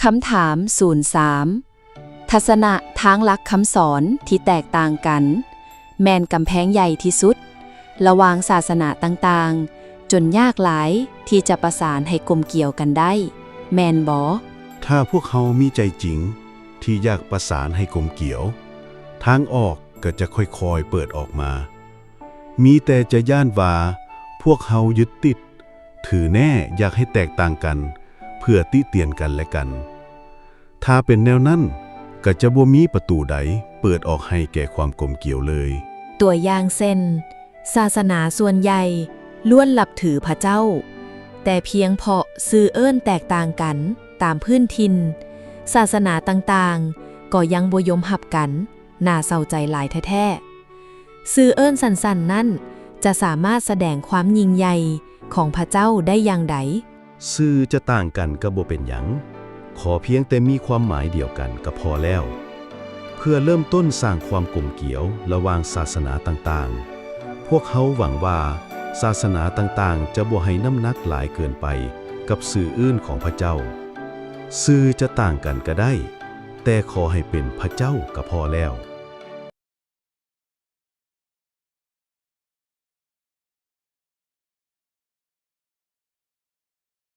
ຄຳຖາມ ສູນສາມ ທັດສະນະທາງຫຼັກຄຳສອນທີ່ແຕກຕ່າງກັນ ແມ່ນກຳແພງໃຫຍ່ທີ່ສຸດ ລະຫວ່າງສາສະໜາຕ່າງໆ ຈົນຍາກຫຼາຍທີ່ຈະປະສານໃຫ້ກົມກຽວກັນໄດ້, ແມ່ນບໍ່? ຖ້າພວກເຮົາມີໃຈຈິງທີ່ຢາກປະສານໃຫ້ກົມກຽວ, ທາງອອກກໍຈະຄ່ອຍໆເປີດອອກມາ. ມີແຕ່ຈະຢ້ານວ່າພວກເຮົາຍຶດຕິດຖືແນ່ຢາກໃຫ້ແຕກຕ່າງກັນ ເພື່ອຕິຕຽນກັນແລະກັນ. ຖ້າເປັນແນວນັ້ນ, ກໍຈະບໍ່ມີປະຕູໃດເປີດອອກໃຫ້ແກ່ຄວາມກົມກຽວເລີຍ. ຕົວຢ່າງເຊັ່ນ, ສາສະໜາສ່ວນໃຫຍ່ລ້ວນນັບຖືພະເຈົ້າ, ແຕ່ພຽງເພາະຊື່ເອີ້ນແຕກຕ່າງກັນຕາມພື້ນຖິ່ນ, ສາສະໜາຕ່າງໆກໍຍັງບໍ່ຍົມຮັບກັນ. ໜ້າເສົ້າໃຈຫຼາຍແທ້ໆ. ຊື່ເອີ້ນສັ້ນໆນັ້ນ ຈະສາມາດສະແດງຄວາມຍິ່ງໃຫຍ່ຂອງພະເຈົ້າໄດ້ຢ່າງໃດ? ຊື່ຈະຕ່າງກັນກໍບໍ່ເປັນຫຍັງ, ຂໍພຽງແຕ່ມີຄວາມໝາຍດຽວກັນກໍພໍແລ້ວ. ເພື່ອເລີ່ມຕົ້ນສ້າງຄວາມກົມກຽວລະຫວ່າງສາສະໜາຕ່າງໆ, ພວກເຮົາຫວັງວ່າສາສະໜາຕ່າງໆຈະບໍ່ໃຫ້ນ້ຳໜັກຫຼາຍເກີນໄປກັບຊື່ອື່ນຂອງພະເຈົ້າ. ຊື່ຈະຕ່າງກັນກໍໄດ້, ແຕ່ຂໍໃຫ້ເປັນພະເຈົ້າກໍພໍແລ້ວ.